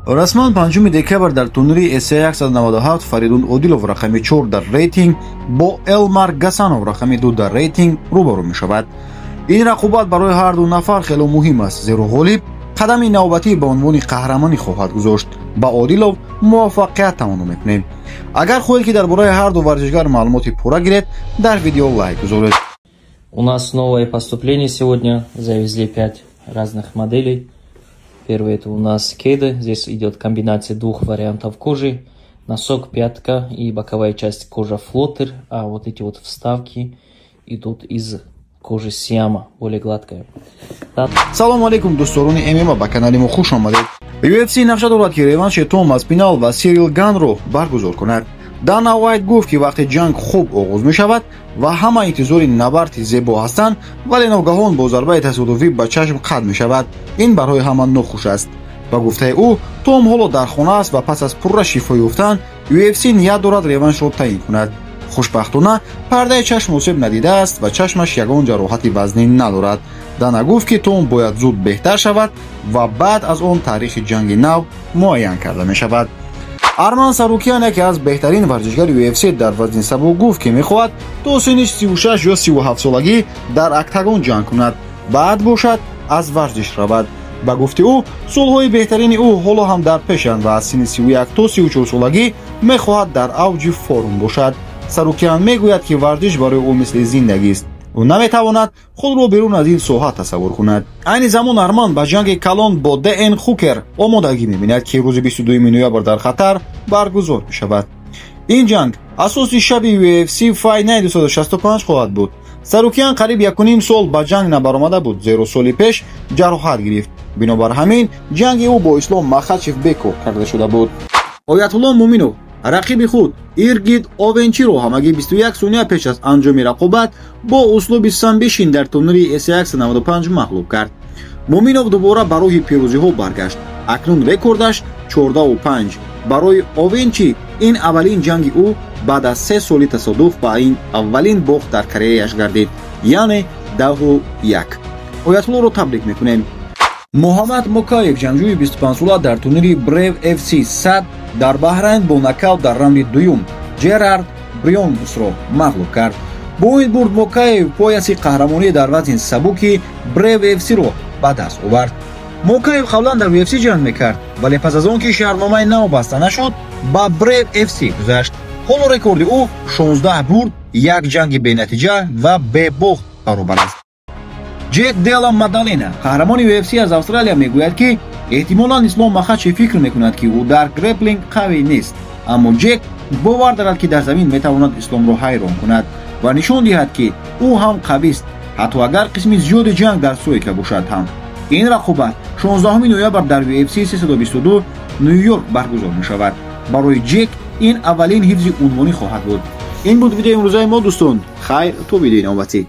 Расман 5 декабр дар турнири ACA 197 Фаридун Одилов рақами 4 дар рейтинг бо Элмар Гасанов рақами 2 дар рейтинг рӯбарӯ мешавад. Ин рақобат барои ҳар ду нафар хеле муҳим аст, зеро ғолиб қадами навбатӣ ба унвони қаҳрамонӣ хоҳад гузошт. Ба Одилов муваффақият таманно мекунем. Агар хоҳед, ки дар бораи ҳар ду варзишгар маълумоти пурра гиред, дар видео лайк гузоред. У нас новое поступление сегодня. Завезли 5 разных моделей. Первый — это у нас кеды. Здесь идет комбинация двух вариантов кожи. Носок, пятка и боковая часть кожа флоттер. А вот эти вот вставки идут из кожи сиама, более гладкая. Да. Салому алейкум, дӯстдорони ММА, ба канали мо хуш омадед. UFC нақша дорад, ки реванши Том Аспинал ва Сирил Ганро баргузор кунад. Дана Уайт гуфт, ки вақте ҷанг хуб оғоз мешавад ва ҳама интизори набарди зебо ҳастанд, вале ногаҳон бо зарбаи тасодуфӣ ба чашм қатъ мешавад, ин барои ҳама нохуш аст. Ба гуфтаи ӯ, Том ҳоло дар хона аст ва пас аз пурра шифо ёфтан UFC ният дорад реваншро таъин кунад. Хушбахтона, пардаи чашм осеб надидааст ва чашмаш ягон ҷароҳати вазнин надорад. Дана гуфт, ки Том бояд зуд беҳтар шавад ва баъд аз он таърихи ҷанги нав муайян карда мешавад. Арман Сарукян, яке аз беҳтарин варзишгари UFC дар вазни сабук, гуфт, ки мехоҳад то синни 36 ё 37 солагӣ дар октагон ҷанг кунад, баъд бошад аз варзиш равад. Ба гуфти ӯ, солҳои беҳтарини ӯ ҳоло ҳам дар пешанд ва аз синни 31 то 34 солагӣ мехоҳад дар авҷи форм бошад. Сарукян мегӯяд, ки варзиш барои ӯ мисли зиндагист, ӯ наметавонад худро берун аз ин соҳа тасаввур кунад. Айни замон Арман ба ҷанги калон бо Дн Хукер омодагӣ мебинад, ки рӯзи 22 ноябр дар Қатар баргузор мешавад. Ин ҷанг асоси шаби UFC Fight Night 265 хоҳад буд. Сарукян қариб 1,5 сол ба ҷанг набаромада буд, зеро соли пеш ҷароҳат гирифт. Бинобар ҳамин ҷанги ӯ бо Ислом Махачев бекор карда шуда буд. Оятулло Муминов рақиби худ Иргит Овенчиро ҳамагӣ 21 сония пеш аз анҷоми рақобат бо услуби сабмишн дар турнири ACA 195 мағлуб кард. Муминов дубора ба роҳи пирӯзиҳо баргашт. Акнун рекордаш 14-5. Барои Овенчи ин аввалин ҷанги ӯ баъд аз 3 соли тасодуф ба ин аввалин бохт дар карьерааш гардид, яъне 10-1. Оятуллоро табрик мекунем. Муҳаммад Мокаев, ҷангҷӯи 25-сола, дар турнири Brave FC 100 дар Баҳрайн бо нокаут дар раунди дуюм Ҷерард Брионсро мағлуб кард. Бо ин бурд Мокаев пояси қаҳрамонӣ дар вазни сабуки Brave FC-ро ба даст овард. Мокаев қаблан дар UFC ҷанг мекард, вале пас аз он ки шартномаи нав баста нашуд, ба Brave FC гузашт. Ҳоло рекорди ӯ 16 бурд, як ҷанги бенатиҷа ва бебохт баробар аст. Ҷек Дела Мадалена, қаҳрамони UFC аз Австралия, мегӯяд, ки эҳтимолан Ислом Махачев фикр мекунад, ки ӯ дар греплинг қавӣ нест, аммо Ҷек бовар дорад, ки дар замин метавонад Исломро ҳайрон кунад ва нишон диҳад, ки ӯ ҳам қавист, ҳатто агар қисми зиёди ҷанг дар стойка бошад ҳам. Ин рақобат 16 ноябр дар UFC 322 Ню-Йорк баргузор мешавад. Барои Ҷек ин аввалин ҳифзи унвонӣ хоҳад буд. Ин буд видеои имрӯзаи мо, дӯстон. Хайр, то видеои навбатӣ.